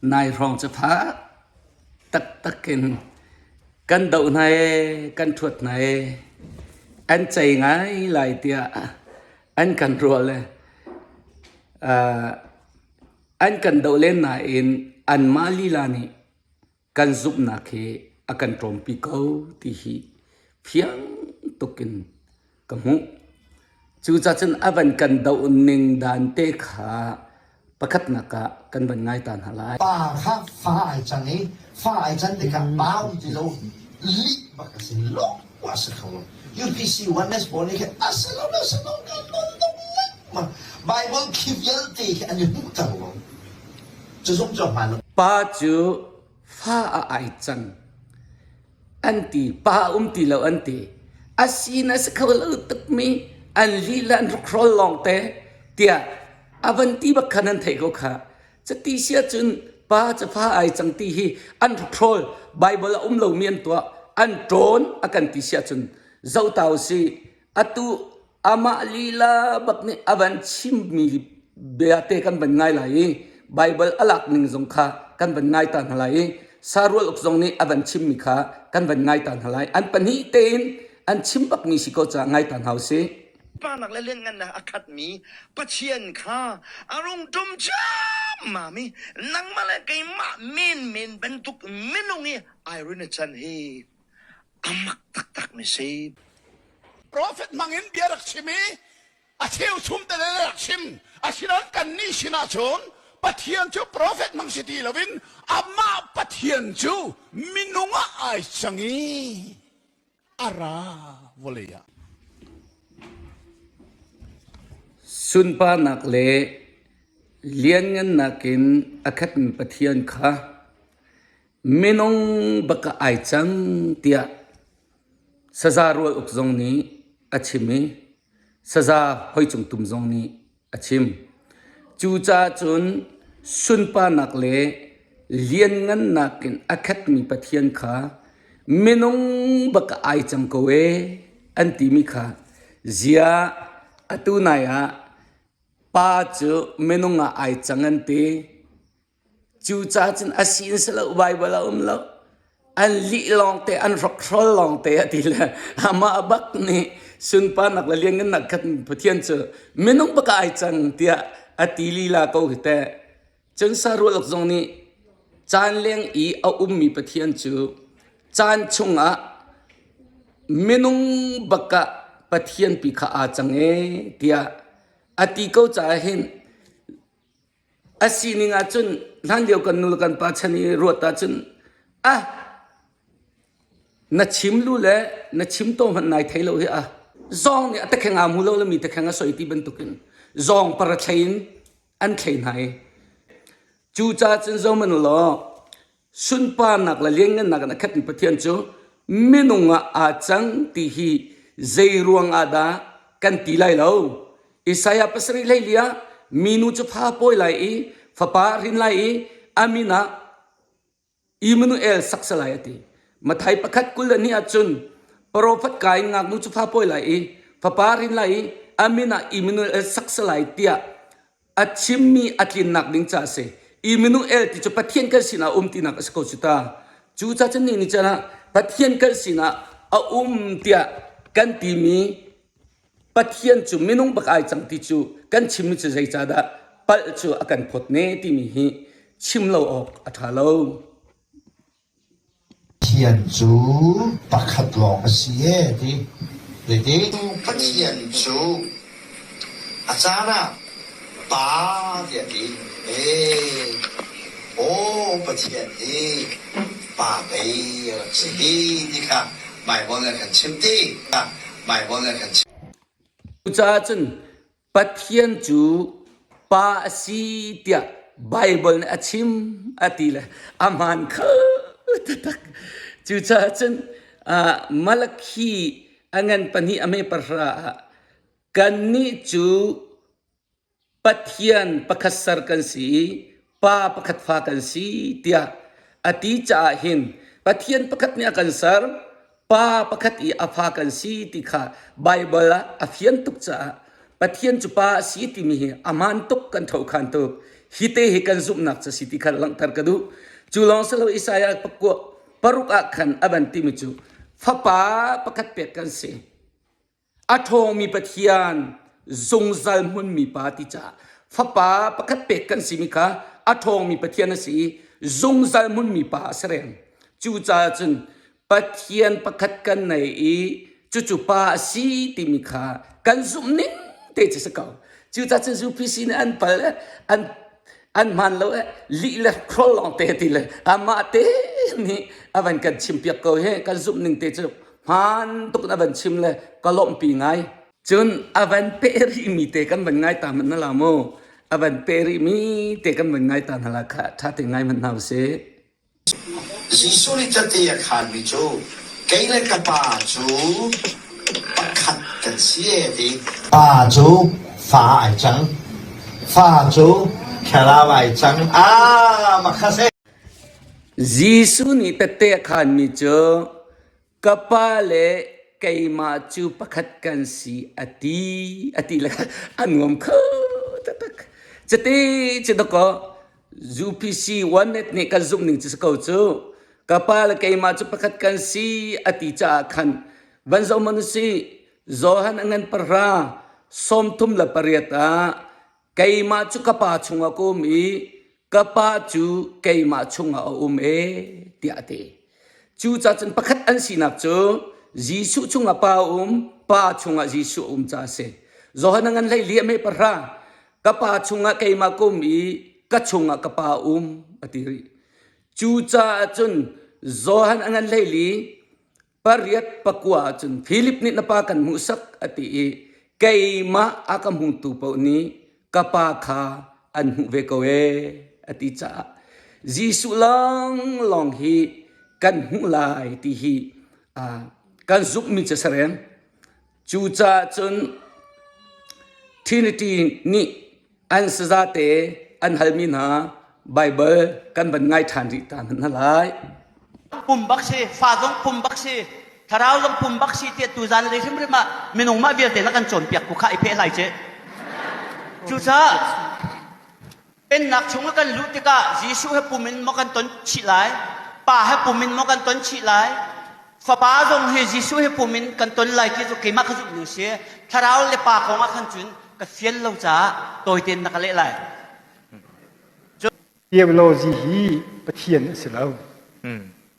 Nai hrawng cu fak taktak in kan doh hna ee, kan ṭhuat hna ee, an cei ngai lai tiah an kan ruah le an kan doh len nain anmah lila nih kan zumhnak hi a kan ṭawmpi ko ti hi fiang tuk in ka hmuh. Cucaah cun a van kan doh ning dan te kha pakhatnak ah kan van ngai ta hna lai. Pa kha fa ai cang i fa ai can tikah pa um ti lo lih bak a si lo a si kho lo. UPC Oneness pawl nih khin a si lo a si lo kan non dong lengmang. Bible khi vialte khi an i hmuhter lo. Cu zong cu a hmaan lo. Pa cu fa a ai cang. An ti pa a um ti lo an ti. A sin a si kho lo tukmi an lila an hrawkhrol lawngte tiah a van ti bak khan an theih ko kha. Cuti si ahcun pa cu fa ai cang ti hi an hrawkhrol Bible a um lomi an tuah an ṭawn a kan ti si ahcun zoh ta usih atu amah lila bak nih a van chimmi bia te kan van ngai lai i Bible a lak ning zong kha kan van ngai ta hna lai i sarual uk zong nih a van chimmi kha kan van ngai ta hna lai an pahnih tein an chim bakmi si ko caah ngai ta hna usih. Parnak le lianngannak a khatmi Pathian kha a rung ṭum ciammam i nangmah le keimah menmen bantuk minung i ai rin a can hi a mak taktakmi si. Profet hmangin bia rak chim i a cheuchum te le rak chim. Asinain kannih sinah cun Pathian cu profet hmang si ti loin amah Pathian cu minung ah ai cang i a ra vawlei ah. Sunparnak le lianngannak in a khatmi Pathian kha Minung bak ah ai cang tiah saza rual uk zong nih a chim i saza hoi cung tum zong nih a chim. Cucaah cun sunparnak le lianngannak in a khatmi Pathian kha minung bak ah ai cang ko ee an timi kha ziah atu nai ah pa cu minung ah ai cang an ti. Cucaah cun a si in si lo Baibal a um lo. An lih lawngte, an hrokhrol lawngte a ti le amah bak nih sunparnak le lianngannak khat Pathian cu minung bak ah ai cang tiah a ti lila ko hi teh. Cun sarualak zong nih caan leng i a ummi Pathian cu caan chungah minung bak ah Pathian pi kha aa cang ee tiah a ti ko caah hin A sining ahcun hlanlio kan nu le kan pa chan i ruat ahcun ah na chim lu le na chim to hmanh nai thei lo hi a zawng nih a takheng aa hmu lo le mi takheng a soi ti bantukin zawng para thlei in an thlei hna i cucaah cun zohmanh law sunparnak le lianngannak in a khatmi Pathian cu minung ah aa cang ti hi zei ruang ah dah kan ti lai lo. Isaiah pasarih hleili ah minu cu fa pawi lai i fapa a hrin lai i a min ah Immanuel sak si lai a ti. Mathai pakhat 22 ah cun profet ka in ngaknu cu fa pawi lai i fapa a hrin lai i a min ah Immanuel sak si lai tiah a chimmi a tlinnak ding ca a si. Immanuel ti cu Pathian kan sinah a um tinak a si ko cu ta. Cu ca cun ni ni can ah Pathian kan sinah a um tiah kan timi Pathian cu minung bak ai cang ti cu kan chimmi cu zeicahdah palh cu a kan phawt ne timi hi chim lo awk a ṭha lo. Pathian cu pakhat lawng a si ee ti. Zeiti? Pathian cu a caan ah Pa tiah ti. Ee, aw Pathian hi Pa pei a rak si hi ti kha Baibal nih a kan chimh ti. Baibal nih a kan chimh. Cucaah cun Pathian cu Pa a si tiah Baibal nih a chim a ti le a hmaan kho taktak. Cucaah cun Malakhi a ngan pahnih a hme pahra ah kannih cu Pathian pakhat ser kan si i Pa pakhat fa kan si tiah a ti caah hin Pathian pakhat nih a kan ser, Pa pakhat i a fa kan si ti kha Baibal ah a fian tuk caah Pathian cu Pa a si timi hi a hmaan tuk kan thokhan tuk. Hi te hi kan zumhnak cu si ti kha langhter ka duh. Cu lawng si lo Isaiah pakua paruk ah khan a van timi cu fapa pakhat pek kan si. A ṭhawngmi Pathian zungzal hmunmi pa ti caah fapa pakhat pek kan simi kha a ṭhawngmi Pathian a si i zungzal hmunmi pa a si reng. Cucaah cun Pathian pakhat kan nei i cucu pa a si timi kha kan zumh ning te cu si ko. Cucaah cun UPC nih an pal an an hmaan lo eh lih le hrol lawng te ti le amah te nih a van kan chimpiak ko hi kan zumh ning te cu hmaan tuk in a van chim le ka lawmhpi ngai. Cun a van peh rihmi te kan van ngai ta hmanh na la mu. A van peh rihmi te kan van ngai ta hna la kha ṭha te ngai hmanh hna usih. Jesuh nih tehte a khaanmi cu kei le ka Pa cu pakhat kan si a ti. Pa cu fa ai cang. Fa cu thlarau ai cang. Ah, makha si. Jesuh nih tehte a khaanmi cu ka pa le keimah cu pakhat kan si a ti a ti le a nuam kho taktak. Cati cu dakaw UPC OneNet nih kan zumh ning cu si ko cu. Ka pa le keimah cu pakhat kan si a ti caah khan van zoh hmanh usih. Johan a ngan pahra 38 ah keimah cu ka pa chungah ka um i ka pa cu keimah chungah a um e tiah a ti. Cucaah cun pakhat an sinak cu Jesuh chungah pa a um, pa chungah Jesuh a um caah a si. Johan a ngan hlei li a meh pahra Ka pa chungah keimah ka um i ka chungah ka pa um a ti rih. Cucaah cun Johan a ngan hleili pariat pakua ah cun Philip nih na pa kan hmuhsak a ti i keimah a ka hmutu paoh nih ka pa kha an hmuh ve ko ee a ti caah Jesuh lawnglawng hi kan hmuh lai ti hi kan zumhmi cu sareng. Cucaah cun Trinity nih an sazate an halmi hna Baibal kan van ngai ṭhan rih ta hna lai. Pum bak si, fa zong pum bak si, thlarau zong pum bak si tiah tuzan lei hrimhrim ah minung mah vialte na kan cawnpiak ku kha i pheh hlai ceh. Cucaah Pennak chung ah kan luh tikah Jesuh he pum in maw kan ton chih lai? Pa he pum in maw kan ton chih lai? Fapa zong hi Jesuh he pum in kan ton lai ti cu keimah ka zumh ning si. Thlarau le pa kong ah khan cun ka fian lo caah tawi tein na ka leh lai. Theology hi Pathian a si lo.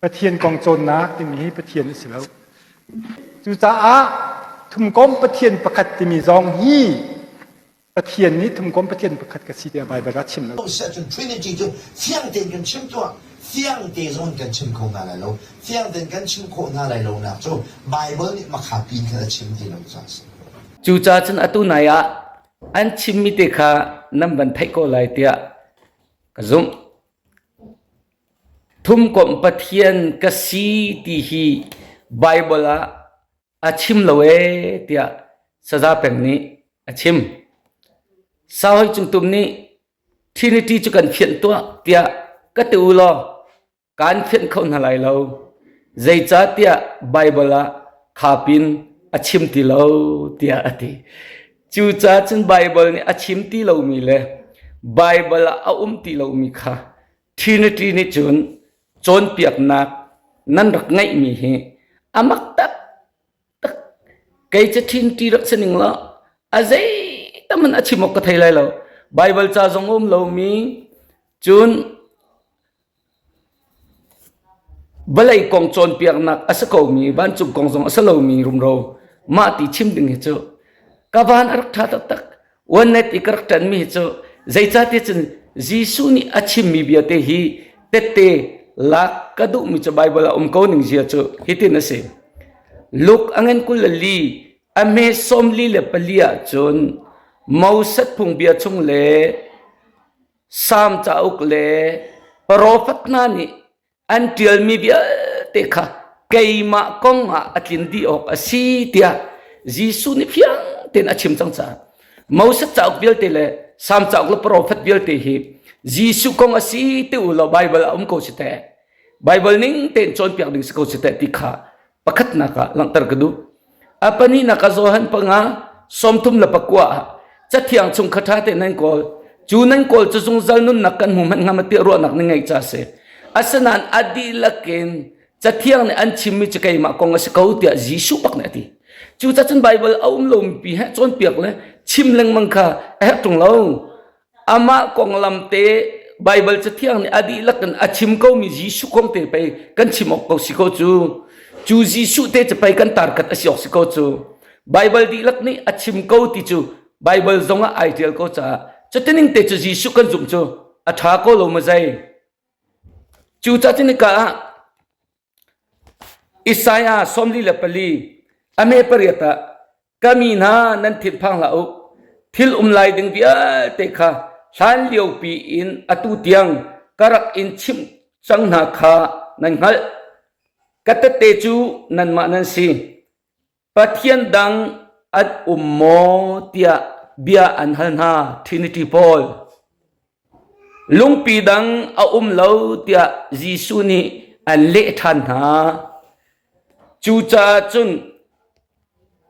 Pathian kong cawnnak timi hi Pathian a si lo. Cucaah thumkom Pathian pakhat timi zong hi Pathian nih thumkom Pathian pakhat ka si tiah Baibal ah chim lo. Siahcun Trinity cu fiang tein kan chim tuah. Fiang te zong kan chim kho hna lai lo. Fiang tein kan chim khawh hna lai lonak cu Baibal nih makha pin khan a chim ti lo caah a si. Cucaah cun atu nai ah an chimmi te kha nan van theih ko lai tiah ka zumh. Thumkomh Pathian ka si ti hi Baibal ah a chim lo ee tiah Saza Peng nih a chim. Sau Hoi Cung Tum nih Trinity cu kan fianh tuah tiah ka ti u law kaan fianh kho hna lai lo. Zeicahtiah Baibal ah khapin a chim ti lo tiah a ti. Cucaah cun Baibal nih a chim ti lomi le Baibal ah a um ti lomi kha Trinity nih cun cawnpiaknak nan rak ngeihmi hi a mak taktak. Kei cu Trinity rak si ning law a zeitam in a chim awk ka thei lai lo. Baibal ca zong a um lomi cun vawlei kong cawnpiaknak a si komi vancung kong zong a si lomi rumro mah ti chim ding hi cu ka van a rak ṭha taktak. One-net i ka rak ṭanmi hi cu zeicahtiah cun Jesuh nih a chimmi bia te hi tette lak ka duhmi cu Baibal ah um ko ning zia cu hitin a si. Luke a ngan 24 a hme 44 ah cun Moses phungbia chung le Salm cauk le profet hna nih an ṭialmi vialte kha keimah kong ah a tlin dih awk a si tiah Jesuh nih fiang tein a chim cang caah Moses cauk vialte le Salm cauk le profet vialte hi Jesuh kong a si ti u law Baibal ah um ko si teh Baibal ning tein cawnpiak ding si ko si teh ti kha pakhatnak ah langhter ka duh. A pahnihnak ah Johan panga 39 ah cathiang chung kha ṭha tein nan kawl. Cu nan kawl cu zungzal nunnak kan hmu hmanh hnga ma tiah ruahnak na ngeih ca a si. Asinain a dihlak in Cathiang nih an chimmi cu keimah kong a si ko tiah Jesuh bak nih a ti. Cucaah cun Baibal a um lomi pi he cawnpiak le chim lengmang kha a herh ṭung lo. Amah konglam te Baibal Cathiang nih a dihlak in a chim komi Jesuh kong te pei kan chim awk ko si ko cu. Cu Jesuh te cu pei kan tarkat a si awk si ko cu. Baibal dihlak nih a chim ko ti cu Baibal zongah ai ṭial ko caah cutining te cu Jesuh kan zumh cu a ṭha ko lo maw zei? Cucaah cun hika ah Isaiah 44 a me pariat ah ka mi hna nan thinphang hlah u thil um lai ding vialte kha hlan liopi in atu tiang ka rak in chimh cang hna kha nan hngalh. Ka tette cu nanmah nan si. Pathian dang an um maw tiah bia an hal hna Trinity pawl. Lungpi dang a um lo tiah Jesuh nih an leh ṭhan hna. Cucaah cun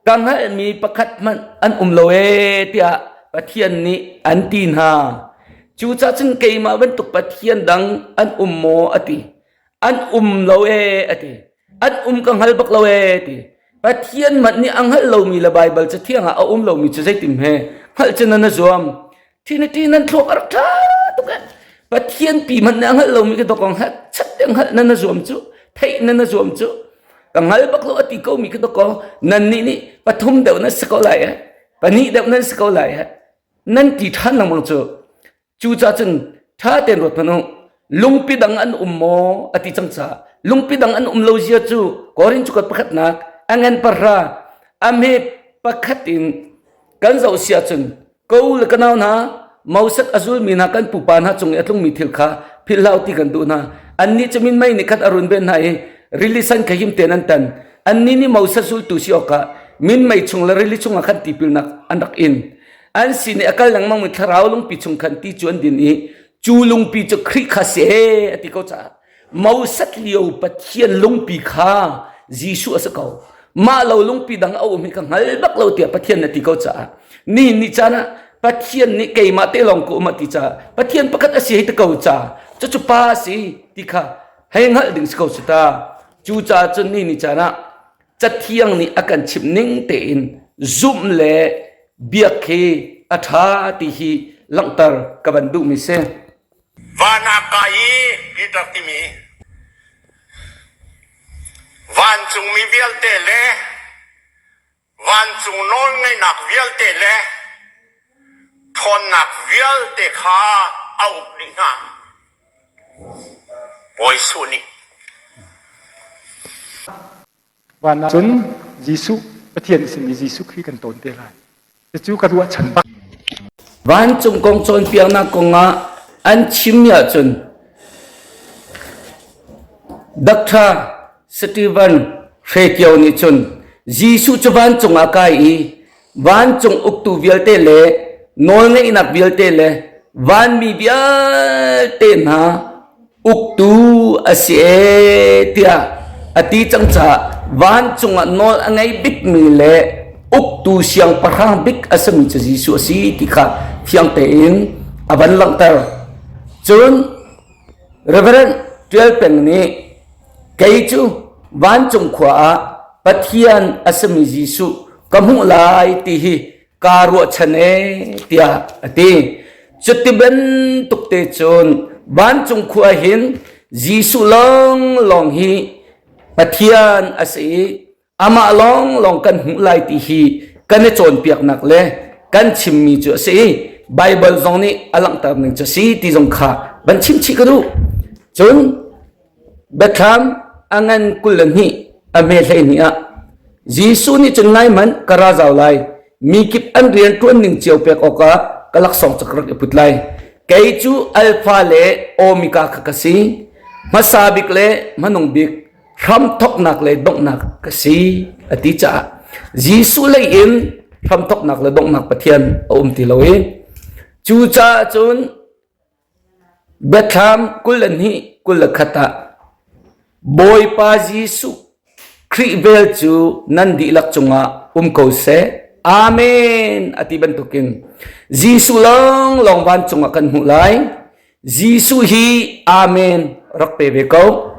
ka hngalhmi pakhat hmanh an um lo ee tiah Pathian nih an ti hna. Cucaah cun keimah bantuk Pathian dang an um maw a ti. An um lo ee a ti. An um ka hngal bak lo ee ti. Pathian hmanh nih a hngalh lomi le Baibal cathiang ah a um lomi cu zeitim he hngalh cu nan a zuam. Trinity nan thluak a rak ṭha tuk ee. Pathian pi hmanh nih a hngalh lomi ka dawkong he chat te hngalh nan a zuam cu theih nan a zuam cu ka hngal bak lo a ti komi ka dawkong nan nih nih pathum deuh nan si ko lai ee pahnih deuh nan si ko lai ee nan ti ṭhan lengmang cu Cucaah cun ṭha tein ruat hmanh u. Lungpi dang an um maw a ti cang caah lungpi dang an um lo zia cu Korin cukat pakhatnak a ngan pahra a hme pakhat in kan zoh si ahcun ko le ka nau hna Moses a zulmi hna kan pupa hna cung i a tlungmi thil kha philh hlah u ti kan duh hna. Annih cu minmei nih khan a run ven hna i rili san kha him tein an tan. Annih nih Moses zultu si awkah minmei chung le rili chungah khan tipilnak an rak in. An sin i a kal lengmangmi thlarau lungpi chung khan ti cu an din i cu lungpi cu Khrih kha si ee a ti ko caah Moses lio Pathian lungpi kha Jesuh a si ko. Mah lo lungpi dang a um hi ka hngal bak lo tiah Pathian na ti ko caah ni ni caan ah Pathian nih keimah te lawng ka um a ti caah Pathian pakhat a si hei ti ko ca cucu pa a si ti kha hei hngalh ding si ko si ta. Cucaah cun ni ni caan ah Cathiang nih a kan chimh ning tein zumh le biak hi a ṭha ti hi langhter ka van duhmi si. Van ah kai i Peter timi vancungmi vialte le vancung nawlngeihnak vialte le ṭhawnnak vialte kha a uk dih hna. Bawi Jesuh nih Van ah cun Jesuh Pathian a simi Jesuh Khrih kan tawn te lai. Cucu ka ruahchan bak. Vancung kong cawnpiaknak kongah an chimmi ahcun Dr. Stephen Hre Kio nih cun Jesuh cu vancung ah kai i vancung uktu vialte le nawlngeihnak vialte le vanmi vialte hna uktu a si ee tiah a ti cang caah vancung ah nawl a ngei bikmi le uktu siangpahrang bik a simi cu Jesuh a si ti kha fiang tein a van langhter. Cun Reverend Tial Peng nih kei cu vancung khua ah Pathian a simi Jesuh ka hmuh lai ti hi kaa ruahchan ee tiah a ti. Cuti bantuk te cun vancung khua hin Jesuh lawnglawng hi Pathian a si i amah lawnglawng kan hmuh lai ti hi kan i cawnpiaknak le kan chimmi cu a si i Baibal zong nih a langhter ning cu a si ti zong kha van chim chih ka duh. Cun Biathlam a ngan 22 a hme 12 ah Jesuh nih cun ngai hmanh ka ra zau lai mi kip an rian ṭuan ning cio pek awkah ka laksawng cu ka rak i put lai kei cu Alpha le Omega kha ka si hmasa bik le hmanung bik hramthawknak le donghnak ka si a ti caah Jesuh lei in hramthawknak le donghnak Pathian a um ti lo i cucaah cun Biathlam 22 21 ah Bawipa Jesuh Khrih vel cu nan dihlak cungah um ko seh. Amen a ti bantukin Jesuh lawnglawng vancung ah kan hmuh lai. Jesuh hi Amen rak pe ve ko.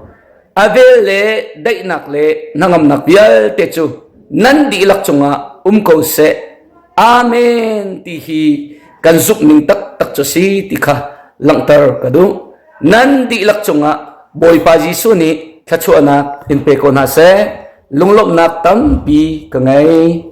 A vel le daihnak le hnangamnak vialte cu nan dihlak cungah um ko seh. Amen ti hi kan zumhning taktak cu si ti kha langhter ka duh. Nan dihlak cungah Bawipa Jesuh nih thluachuahnak in pe ko hna seh. Lunglawmhnak tampi ka ngei.